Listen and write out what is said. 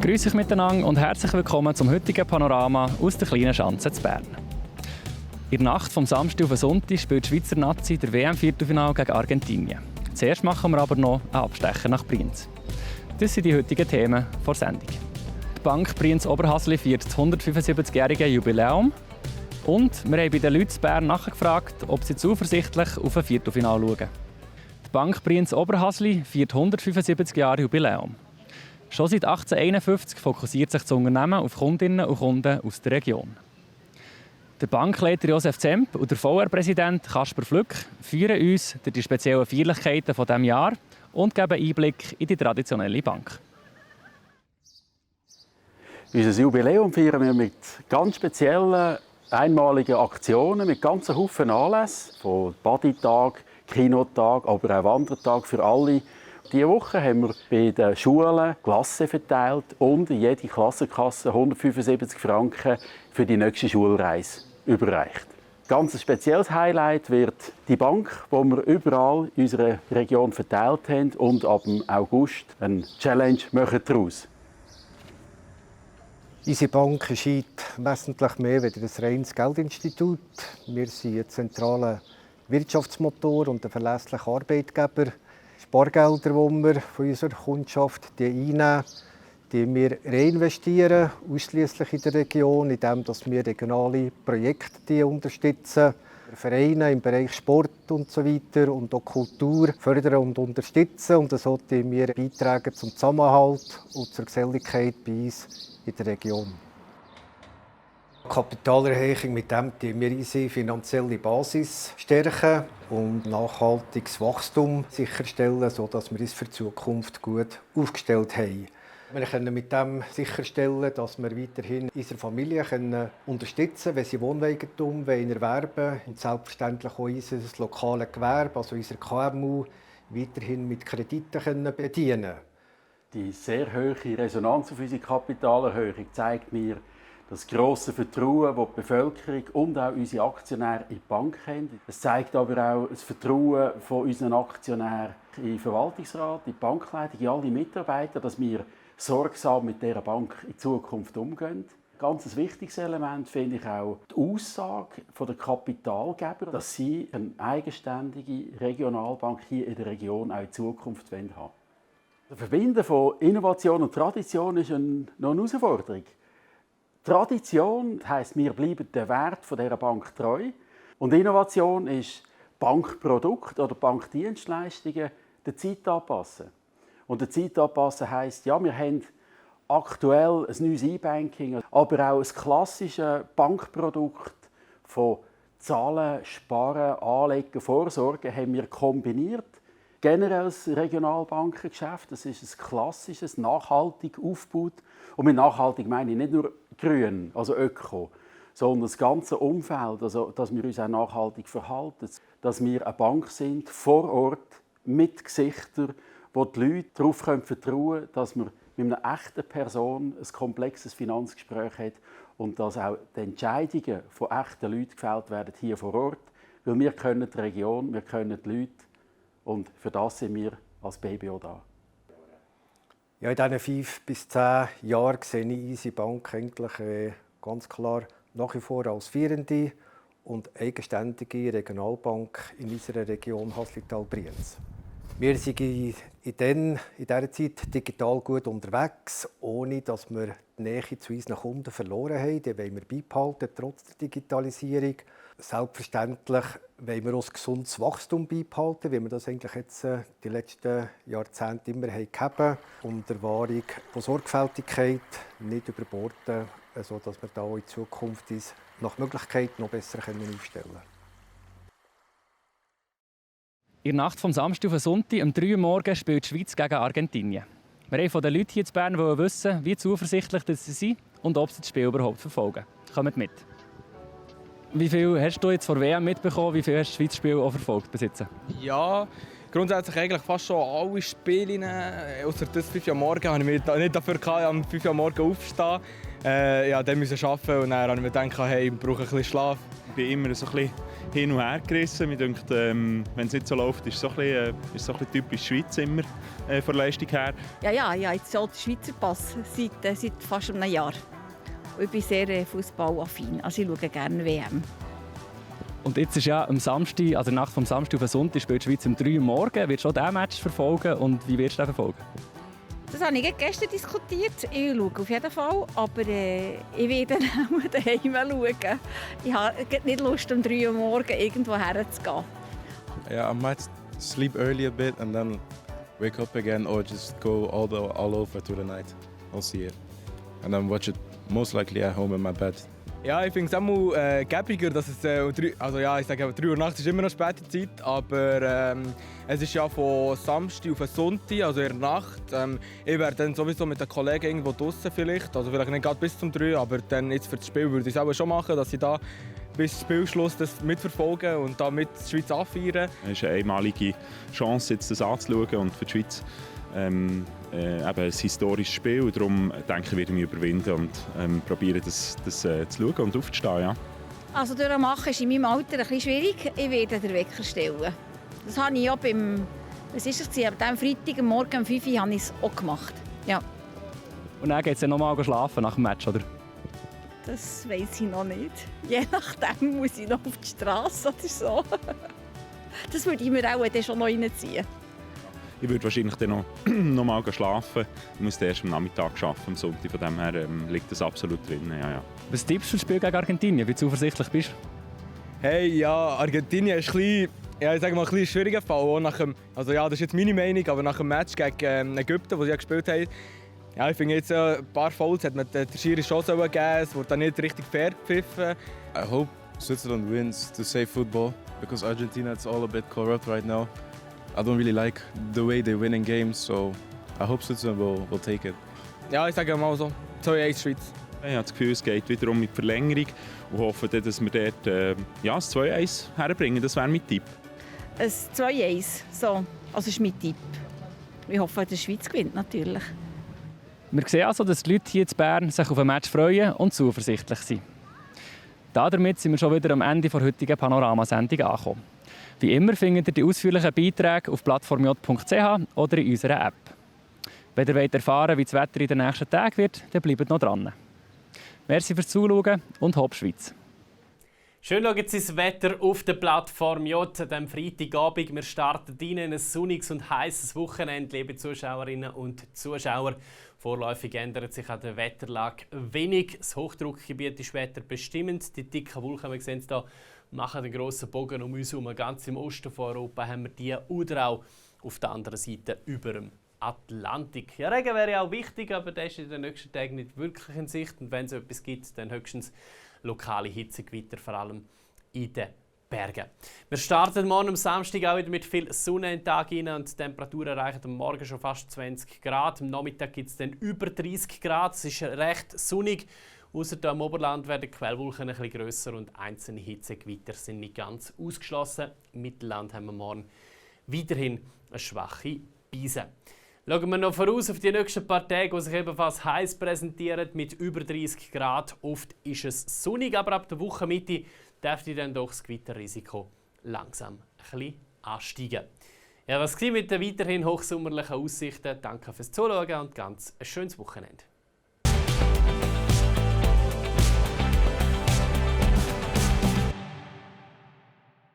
Grüß euch miteinander und herzlich willkommen zum heutigen Panorama aus der kleinen Schanze zu Bern. In der Nacht vom Samstag auf den Sonntag spielt die Schweizer Nazi der WM-Viertelfinale gegen Argentinien. Zuerst machen wir aber noch einen Abstecher nach Brienz. Das sind die heutigen Themen der Sendung. Die Bank Brienz Oberhasli feiert das 175-jährige Jubiläum. Und wir haben bei den Leuten in Bern nachgefragt, ob sie zuversichtlich auf ein Viertelfinale schauen. Die Bank Brienz Oberhasli feiert 175 Jahre Jubiläum. Schon seit 1851 fokussiert sich das Unternehmen auf Kundinnen und Kunden aus der Region. Der Bankleiter Josef Zemp und der VR-Präsident Kasper Flück führen uns durch die speziellen Feierlichkeiten dieses Jahres und geben Einblick in die traditionelle Bank. Unser Jubiläum feiern wir mit ganz speziellen, einmaligen Aktionen, mit ganzen Haufen Anlässen, von Bodytag, Kinotag, aber auch Wandertag für alle. Diese Woche haben wir bei den Schulen Klassen verteilt und in jede Klassenkasse 175 Franken für die nächste Schulreise überreicht. Ganz ein spezielles Highlight wird die Bank, die wir überall in unserer Region verteilt haben und ab August eine Challenge machen daraus. Unsere Bank erscheint wesentlich mehr als ein reines Geldinstitut. Wir sind ein zentraler Wirtschaftsmotor und ein verlässlicher Arbeitgeber. Spargelder, die wir von unserer Kundschaft einnehmen, die wir reinvestieren, ausschließlich in der Region, indem wir regionale Projekte unterstützen, Vereine im Bereich Sport und so weiter und auch Kultur fördern und unterstützen. Und so wir beitragen zum Zusammenhalt und zur Geselligkeit bei uns in der Region. Kapitalerhöhung, mit dem wir unsere finanzielle Basis stärken und nachhaltiges Wachstum sicherstellen, sodass wir uns für die Zukunft gut aufgestellt haben. Wir können mit dem sicherstellen, dass wir weiterhin unsere Familie unterstützen können, wenn sie Wohneigentum erwerben wollen. Und selbstverständlich auch unser lokales Gewerbe, also unser KMU, weiterhin mit Krediten bedienen können. Die sehr hohe Resonanz auf unsere Kapitalerhöhung zeigt mir das grosse Vertrauen, das die Bevölkerung und auch unsere Aktionäre in die Bank haben. Es zeigt aber auch das Vertrauen von unseren Aktionären in den Verwaltungsrat, in die Bankleitung, in alle Mitarbeiter, dass wir sorgsam mit dieser Bank in Zukunft umgehen. Ganz ein wichtiges Element finde ich auch die Aussage der Kapitalgeber, dass sie eine eigenständige Regionalbank hier in der Region auch in Zukunft haben wollen. Das Verbinden von Innovation und Tradition ist noch eine Herausforderung. Tradition heisst, wir bleiben dem Wert dieser Bank treu. Und Innovation ist Bankprodukte oder Bankdienstleistungen der Zeit anpassen. Und der Zeit anpassen heisst, ja, wir haben aktuell ein neues E-Banking, aber auch ein klassisches Bankprodukt von Zahlen, Sparen, Anlegen, Vorsorgen haben wir kombiniert. Generell das Regionalbankengeschäft, das ist ein klassisches, nachhaltig aufgebaut. Und mit nachhaltig meine ich nicht nur grün, also öko, sondern das ganze Umfeld, also dass wir uns auch nachhaltig verhalten, dass wir eine Bank sind, vor Ort, mit Gesichtern, wo die Leute darauf vertrauen können, dass man mit einer echten Person ein komplexes Finanzgespräch hat und dass auch die Entscheidungen von echten Leuten gefällt werden hier vor Ort. Weil wir können die Region, wir können die Leute und für das sind wir als BBO da. Ja, in diesen 5 bis 10 Jahren sehe ich unsere Bank eigentlich ganz klar nach wie vor als führende und eigenständige Regionalbank in unserer Region Haslital-Brienz. Wir sind in dieser Zeit digital gut unterwegs, ohne dass wir die Nähe zu unseren Kunden verloren haben. Die wollen wir beibehalten, trotz der Digitalisierung. Selbstverständlich wollen wir auch ein gesundes Wachstum beibehalten, wie wir das eigentlich jetzt die letzten Jahrzehnte immer haben. Unter Wahrung von Sorgfältigkeit, nicht überborden, sodass wir da in Zukunft uns nach Möglichkeit noch besser aufstellen können. In der Nacht vom Samstag auf den Sonntag um 3 Uhr morgens spielt die Schweiz gegen Argentinien. Wir wollten von den Leuten hier in Bern wissen, wie zuversichtlich sie sind und ob sie das Spiel überhaupt verfolgen. Kommt mit. Wie viel hast du jetzt vor WM mitbekommen? Wie viel hast du das Schweizer Spiel auch verfolgt bis jetzt? Ja, grundsätzlich eigentlich fast schon alle Spiele. Außer das 5 Uhr morgens habe ich mich nicht dafür gehabt, am 5 Uhr morgens aufzustehen. Ja, dann musste ich arbeiten und dann habe ich mir gedacht, hey, ich brauche ein bisschen Schlaf. Ich bin immer so ein bisschen hin und her gerissen. Mir denkt, wenn es nicht so läuft, ist es so ein bisschen typisch Schweiz immer von der Leistung her. Ja, jetzt auch den Schweizer Pass seit fast einem Jahr. Und ich bin sehr fußballaffin, also ich schaue gerne WM. Und jetzt ist ja am Samstag, also Nacht vom Samstag auf den Sonntag, spielt die Schweiz um 3 Uhr morgens. Wirst du auch diesen Match verfolgen und wie wirst du den verfolgen? Das habe ich gestern diskutiert. Ich schaue auf jeden Fall, aber ich werde auch daheim schauen. Ich habe nicht Lust, um 3 Uhr morgens irgendwo herzugehen. Yeah, I might sleep early a bit and then wake up again or just go all over to the night. I'll see it. And then watch it most likely at home in my bed. Ja, ich finde es auch gäbiger, dass es also ja, ich sage 3 Uhr nachts ist immer noch späte Zeit, aber es ist ja von Samstag auf Sonntag, also in der Nacht. Ich wäre dann sowieso mit den Kollegen irgendwo draußen vielleicht, also vielleicht nicht gerade bis zum 3, aber dann jetzt für das Spiel würde ich es auch schon machen, dass ich da bis zum Spielschluss das mitverfolgen und damit die Schweiz anfeiern. Es ist eine einmalige Chance, jetzt das anzuschauen und für die Schweiz eben ein historisches Spiel. Darum denke ich, werde ich mich überwinden und probieren, das zu schauen und aufzustehen. Ja. Also durchmachen ist in meinem Alter ein bisschen schwierig. Ich werde den Wecker stellen. Das habe ich ja beim Freitag am Morgen um 5 Uhr habe ich es auch gemacht. Ja. Und dann geht es ja nochmal schlafen nach dem Match, oder? Das weiss ich noch nicht. Je nachdem muss ich noch auf die Straße oder so. Das würde ich mir auch dann schon noch reinziehen. Ich würde wahrscheinlich dann noch mal schlafen. Ich muss erst am Nachmittag arbeiten, am Sonntag. Von dem her liegt das absolut drin. Ja. Was tippst du für das Spiel gegen Argentinien? Wie zuversichtlich bist du? Hey, ja, Argentinien ist ein bisschen schwieriger Fall. Auch nach dem, also ja, das ist jetzt meine Meinung, aber nach dem Match gegen Ägypten, wo sie ja gespielt haben, ja, ich finde jetzt ein paar Fouls hat man der Schiri schon gegeben. Es wurde dann nicht richtig fair gepfiffen. I hope Switzerland wins to save football because Argentina is all a bit corrupt right now. I don't really like the way they win in games, so I hope Switzerland will take it. Ja, ich sage mal so, 2-1 Schweiz. Ich habe das Gefühl, es geht wiederum mit Verlängerung und hoffe, dass wir dort das 2-1 herbringen. Das wäre mein Tipp. Ein 2-1, so. Also ist mein Tipp. Ich hoffe, dass die Schweiz gewinnt, natürlich. Wir sehen also, dass die Leute hier in Bern sich auf ein Match freuen und zuversichtlich sind. Damit sind wir schon wieder am Ende der heutigen Panoramasendung angekommen. Wie immer findet ihr die ausführlichen Beiträge auf plattformj.ch oder in unserer App. Wenn ihr erfahren wollt, wie das Wetter in den nächsten Tagen wird, dann bleibt noch dran. Merci fürs Zuschauen und Hopp Schweiz! Schön schauen Sie das Wetter auf der Plattform J an diesem Freitagabend. Wir starten rein in ein sonniges und heißes Wochenende, liebe Zuschauerinnen und Zuschauer. Vorläufig ändert sich an der Wetterlage wenig. Das Hochdruckgebiet ist wetterbestimmend. Die dicken Wolken, wir sehen es hier, machen den grossen Bogen um uns herum. Ganz im Osten von Europa haben wir die oder auch auf der anderen Seite über dem Atlantik. Ja, Regen wäre auch wichtig, aber der ist in den nächsten Tagen nicht wirklich in Sicht. Und wenn es etwas gibt, dann höchstens lokale Hitzegewitter, vor allem in den Bergen. Wir starten morgen am Samstag auch wieder mit viel Sonne in den Tag rein und die Temperaturen erreichen am Morgen schon fast 20 Grad. Am Nachmittag gibt es dann über 30 Grad. Es ist recht sonnig. Ausser am Oberland werden die Quellwolken ein bisschen grösser und einzelne Hitzegewitter sind nicht ganz ausgeschlossen. Im Mittelland haben wir morgen weiterhin eine schwache Beise. Schauen wir noch voraus auf die nächsten paar Tage, die sich ebenfalls heiß präsentieren mit über 30 Grad. Oft ist es sonnig, aber ab der Wochenmitte dürfte dann doch das Gewitterrisiko langsam ein bisschen ansteigen. Ja, was war mit den weiterhin hochsommerlichen Aussichten? Danke fürs Zuschauen und ganz ein schönes Wochenende.